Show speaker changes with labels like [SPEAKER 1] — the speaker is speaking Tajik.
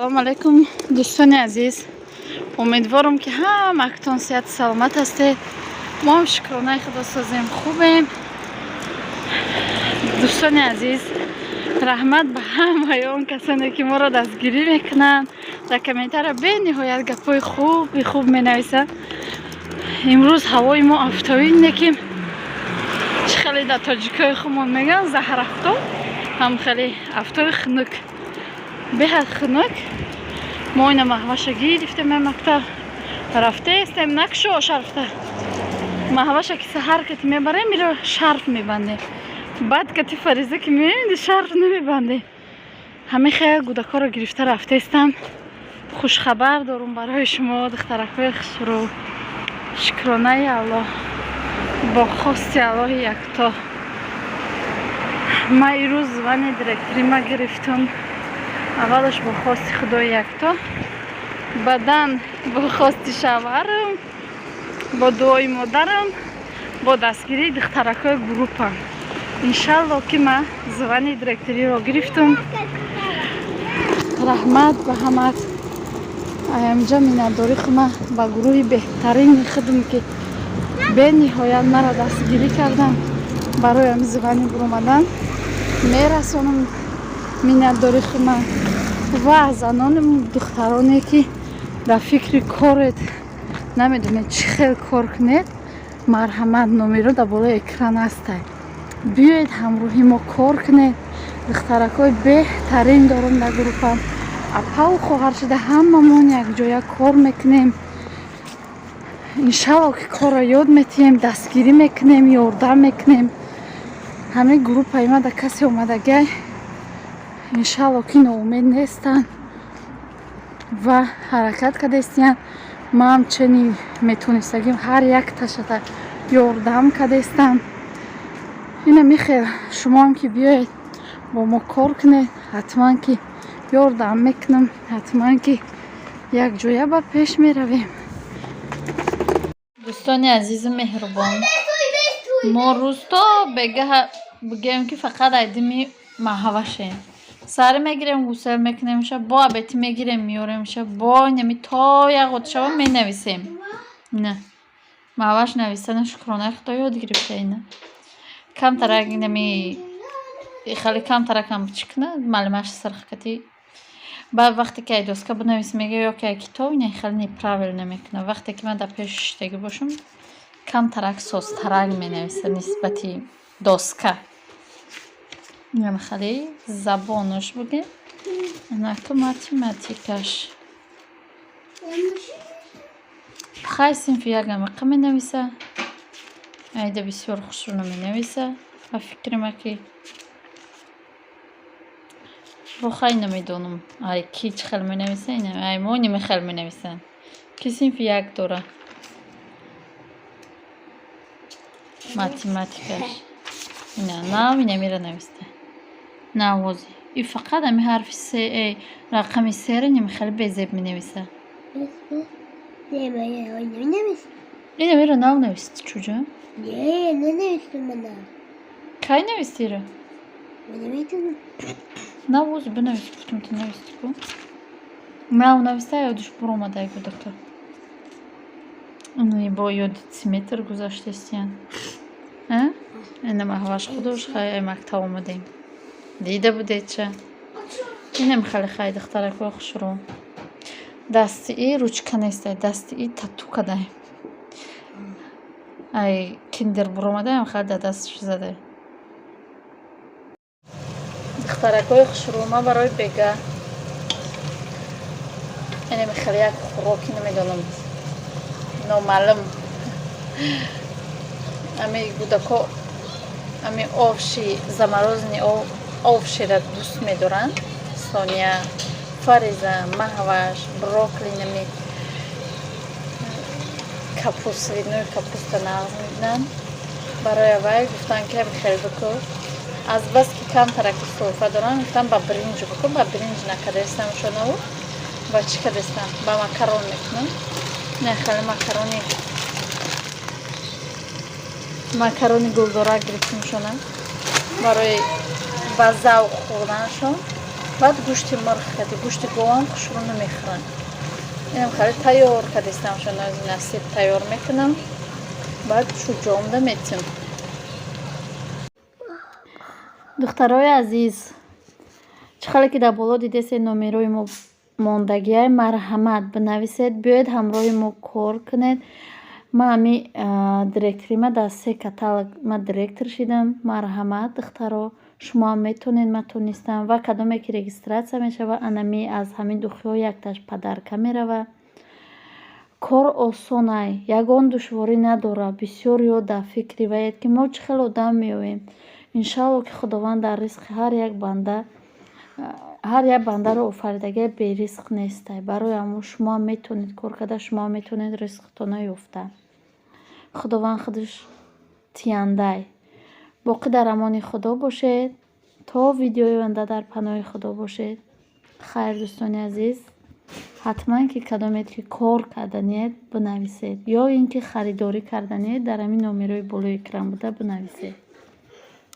[SPEAKER 1] Салому алайкум, дӯстони азиз. Умедворам, ки ҳамактон сиҳату саломат ҳастед. Мо ҳам, шукронаи Худо, созем, хубем. Дӯстони азиз, раҳмат ба ҳамаи он касоне, ки моро дастгирӣ мекунанд, дар комментария бениҳоят гапҳои хуби хуб менависанд. Имрӯз ҳавои мо афтобӣ, не ки чӣ хеле дар тоҷикҳои худмон мегӯянд, заҳрафтоб, ҳам хеле афтоби хунук, беҳад хунук. Мо ина Маҳваша гирифтем, мактаб рафтаестем. Накшо шарфта. Маҳваша ки саҳар кати мебарем, иро шарф мебандем. Баъд кати Фариза ки меоем, шарф намебандем. Ҳамин хел гудакҳоро гирифта рафтаестам. Хушхабар дорум барои шумо, духтаракҳои хушрӯ. Шукронаи Аллоҳ, бо хости Аллоҳи якто, ман ирӯз звание директорима гирифтам. Аввалаш бо хости Худои якто, баъдан бо хости шавҳарам, бо дуои модарам, бо дастгирии духтаракҳои группам, иншалло, ки ман звание директориро гирифтам. Раҳмат ба ҳамат. Аямҷа миннатдорӣ хума ба гурӯҳи беҳтарини худам, ки бениҳоят маро дастгирӣ карданд барои ҳами звание буромадан, мерасонам миннатдорӣ хума. Ва занону духтароне, ки дар фикри коред, намедонед чӣ хел кор кунед, марҳамат, номеро дар болои экран ҳастай, биёед, ҳамроҳи мо кор кунед. Духтаракҳои беҳтарин дорам дар группам. Апаву хоҳар шуда, ҳамамон якҷоя кор мекунем. Иншалло, ки корро ёд метиҳем, дастгирӣ мекунем, ёрдам мекунем. Ҳамин группаи ма дар касе омадагай, иншалло, ки ноумед нестанд ва ҳаракат кардастиянд. Ман чени метонистагим, ҳар як ташата ёрдам кардастам. Ина михел, шумоам ки биёед, бо мо кор кунед, ҳатман ки ёрдам мекунам, ҳатман ки якҷоя ба пеш меравем. Дӯстони азизу меҳрубон, мо рӯз то бегаҳа бигӯем, ки фақат айдими Маҳавашем. Саҳарӣ мегирем, гусел мекунемша, бо абетӣ мегирем, меёремша, бо нами то яғот шава менависем. На Маҳаваш нависана, шукронаи Худо, ёд гирифта. Ина камтарак, нами хеле камтаракам чӣ кунад, маълумаш сирх кати. Баъд вақте ки ай доска бинавис мега ё ки ай китоб, ина хеле неправильно мекунад. Вақте ки ман дар пеши шиштагӣ бошам, камтарак созтарак менависад нисбати доска. Инам хеле забонош бигем, анаку математикаш. Хай, синфи як амиқа менависа, айда бисёр хушрӯ наменависа. Ба фикри ма, ки бо хай намедонам, ай ки чӣ хел менависа, ай мо ними хел менависанд, ки синфи як дора. Математикаш ина нав инамира нависта навози и фақат ами ҳарфи се, рақами серо ними хеле безеб менависа. Инамиро нав нависти, чуҷа?
[SPEAKER 2] Не, нанавистам ман.
[SPEAKER 1] Кай навистиро?
[SPEAKER 2] Наметавонам.
[SPEAKER 1] Навози бинавис, гуфтам, ту нависти ку. Нав нависта, ёдиш буромада кӯдака. Бо ё дециметр гузаштестиян. Ина Маҳваш худош, хай, ай мактаб омадем. Дида будед ча? Инам хеле, хай, духтаракҳои хушрӯ. Дасти и ручка нестай, дасти и тату кадай. Ай киндер буромадаям, хеле дар дасташ задай. Духтаракҳои хушрӯ, ман барои бега инами хеле як хӯроки, намедонам, номаълум. Ами гудако ами овши замороженный овшира дӯст медоранд. Сония, Фариза, Маҳваш, брокколи, нами капуст, цветной капуста нағз мебинанд. Барои аввай гуфтанд, ки ами хел бикӯ. Азбаски камтараки сулфа дорам, гуфтам, ба биринҷ бикӯ. Ба биринҷ накардастам шонаву ба чӣ кардастам, ба макарон мекунам. Не, хеле макарони гулдорак гирифтем шона барои ба завқ хӯрданашон. Баъд гӯшти мурғ кади, гӯшти говам хушрӯ намехӯранд. Инам хеле тайёр кардистам, шонази насиб тайёр мекунам, баъд шуҷоомда метим. Духтарои азиз, чӣ хеле ки дар боло дидесед, номерои мо мондагиай, марҳамат, бинависед, биёед, ҳамроҳи мо кор кунед. Ма ҳами директорима дар се каталог ма директор шидам. Марҳамат, духтаро, шумоам метавонед, ман тонистам. Ва кадоме ки регистрация мешава, анами аз ҳамин духиҳо якташ подарка мерава. Кор осонай, ягон душворӣ надорад. Бисёр ё дар фикри ваед, ки мо чӣ хел одам меоем. Иншалло, ки Худованд дар ризқи ҳар як банда, ҳар як бандаро офаридагиа, беризқ нестай. Барои ҳамон шумоам метавонед кор карда, шумоам метавонед ризқтона ёфта. Худованд худаш тияндай. Боқӣ дар амони Худо бошед. То видеои оянда дар паноҳи Худо бошед. Хайр, дӯстони азиз, ҳатман ки кадомед ки кор карданиед, бинависед, ё ин ки харидорӣ карданиед, дар ҳамин номерои болои экран буда бинависед.